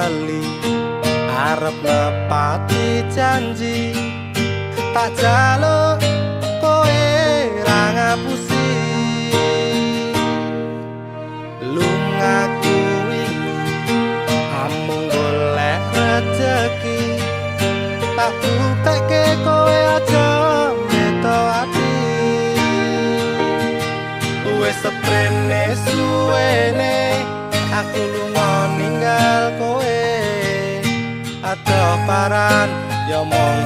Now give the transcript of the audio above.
Bali arep nepati janji, tak jaluk kowe ra ngapusi. Lungaku wingi amung golek rejeki, tak buktekke kowe aja meto ati. Wis seprene suwene aku lunga ninggal kowe, adoh paran ya mung.